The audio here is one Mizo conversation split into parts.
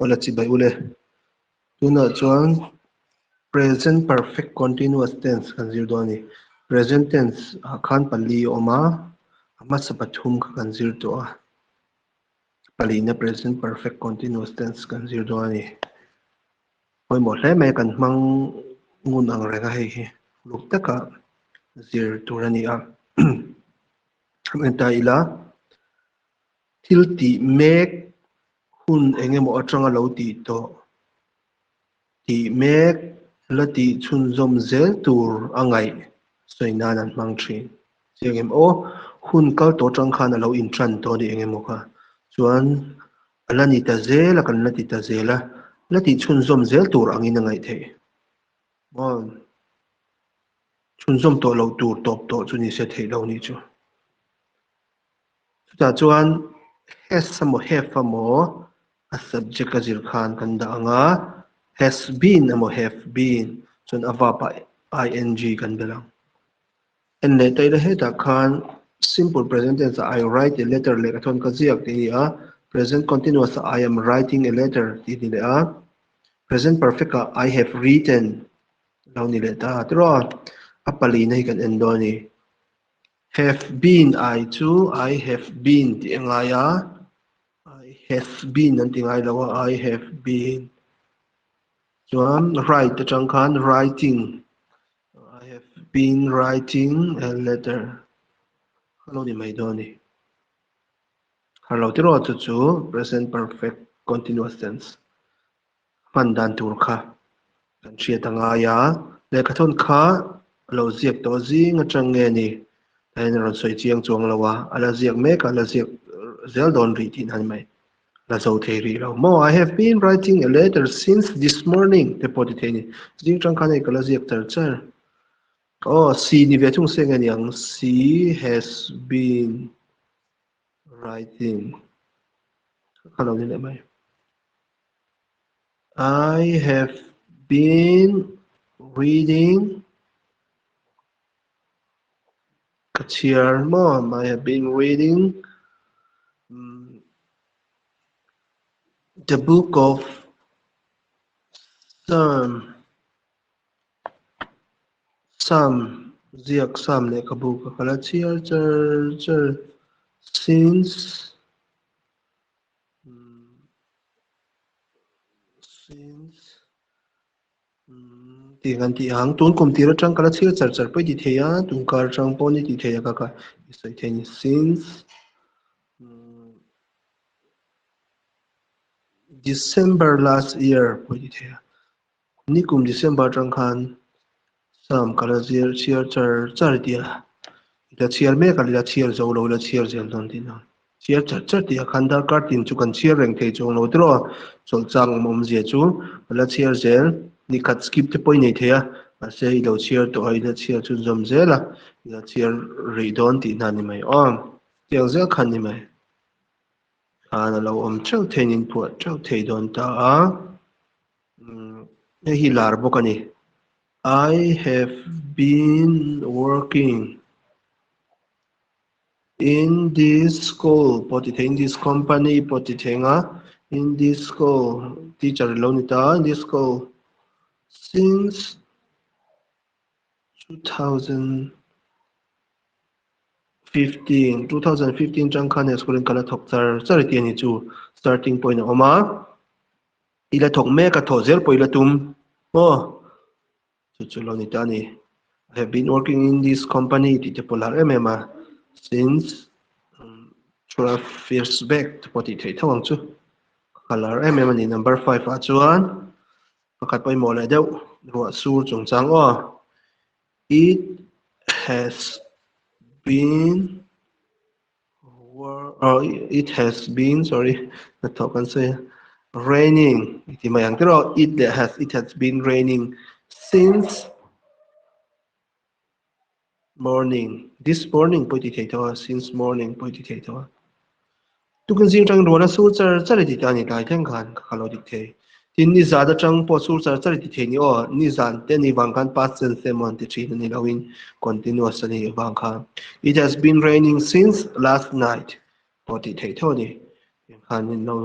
Awle chibai ule. Tunah chuan present perfect continuous tense kan zir dawn a ni. Present tense ah khan pali a awm a, a hmasa pathum kha kan zir tawh a. Palina present perfect continuous tense kan zir dawn a ni. Pawimawh hle mai kan hmang ngun ang reng a hei hi uluk taka zir tur a ni a. Enta ila thil tih mek hun eng emaw atanga lo tih tawh tih mek la tih chhunzawm zel tur a ngaih sawi nan an hmang thin. Chiang em aw, hun kal tawh atang khan a lo intan tawh a ni eng emaw kha. Chuan a la ni ta zel a, kan la ti ta zel a, la tih chhunzawm zel tur angin a ngaih theih. Maw? Chhunzawm tawh loh tur tawp tawh chu nise theih lo nih chu. Chutah chuan has emaw have emaw a subject a zir khan kan dah ang a, has been emaw have been chuan a verb ah ing kan belh ang. En leh ta ila hetah khan simple present tense ah I write a letter leh ka thawn ka ziak tih a ni a, present continuous ah I am writing a letter tih a ni leh a, present perfect ah I have written Lo ni leh ta tiraw a palina hi kan en dawn a ni. Have been ai chu I have been tih a ngai a, I has been an ti ngai lo a, I have been. Chuan write atang khan writing, I have been writing a letter kha lo ni mai dawn a ni. Har lo tiraw chu chu present perfect continuous tense. Hman dan tur kha kan hriat a ngai a, lehkhathawn kha a lo ziak tawh zing atang nge ni tain a rawn sawi chiang chuang lo a, a la ziak mek a, a la ziak zel dawn rih tih na ni mai, a la zo thei rih lo maw? I have been writing a letter since this morning te pawh ti thei a ni, zing tang khan hei ka la ziak char char. Aw, si ni ve thung se nge ni ang, she has been writing kha lo ni leh mai. I have been reading ka chhiar maw I have been reading the book of Psalm Psalm ziak Psalm lehkhabu ka kal a chhiar char char since Tih kan tih ang. Tun kum tir atang ka la chhiar char char pawh i ti thei a, tun kar atang pawh ni ti thei a ka ka i sawi thei a ni. Since December last year pawh i ti thei a. Nikum December atang khan Sam ka la zir chhiar char char tia i la chhiar mek a, i la chhiar zo lo, i la chhiar zel dawn tih na. Chhiar char char tih ah khan darkar tin chu kan chhiar reng thei chuang lo tiraw, chawlhchang awm awmzia chu ka la chhiar zel, nikhat skip te pawh i nei thei a, mahse i lo chhiar tawh a, i la chhiar chhunzawm zel a, i la chhiar rih dawn tih na ni mai aw, tiang zel khan ni mai. Khan a lo awm theuh theiin inphuah theuh thei dawn ta a. Hei hi lar bawk a ni. I have been working in this school pawh ti thei, in this company pawh ti thei anga, in this school teacher lo ni ta, in this school since 2000 15, 2015 tang khan he school in ka la thawk char char tih a ni chu starting point a awm a. I la thawk mek a, thawh zel pawh i la tum maw? Chu chu lo ni ta a ni. I have been working in this company tih te pawh lar em em a, since 12 years back te pawh tih theih tho ang chu. Ka lar em em a ni. Number 5 ah chuan pakhat pawimawh leh deuh ruah sur chungchang aw. It has been It has been, sorry, hnathawh kan sawi a, raining i ti mai ang tiraw, it leh has, it has been raining since morning, this morning pawh i ti thei tho a, since morning pawh i ti thei tho a. Tukin zing atangin ruah la sur char char i ti ta a ni tlai thleng khan ka lo dik thei. Tin nizan atang pawh sur char char i ti thei ni aw, nizan te ni vang khan past tense emaw an ti thin a ni loin continuous a ni vang khan It has been raining since last night pawh tih theih tho a ni. Tiang khan in lo.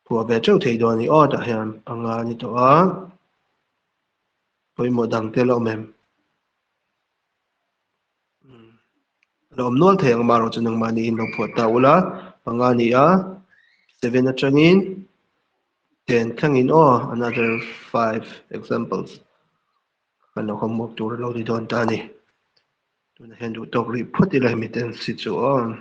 Phuah ve teuh thei dawn a ni aw tah hian panga a ni tawh a, pawimawh dang te la awm em? A la awm nual thei ang amaherawh chu nangmahni in lo phuah ta ula, panga a ni a, seven atangin ten thlengin aw another five examples kan lo homework tur a lo ni dawn ta a ni. Tunah hian duh tawk rih phawt ila hemi tense hi chu aw.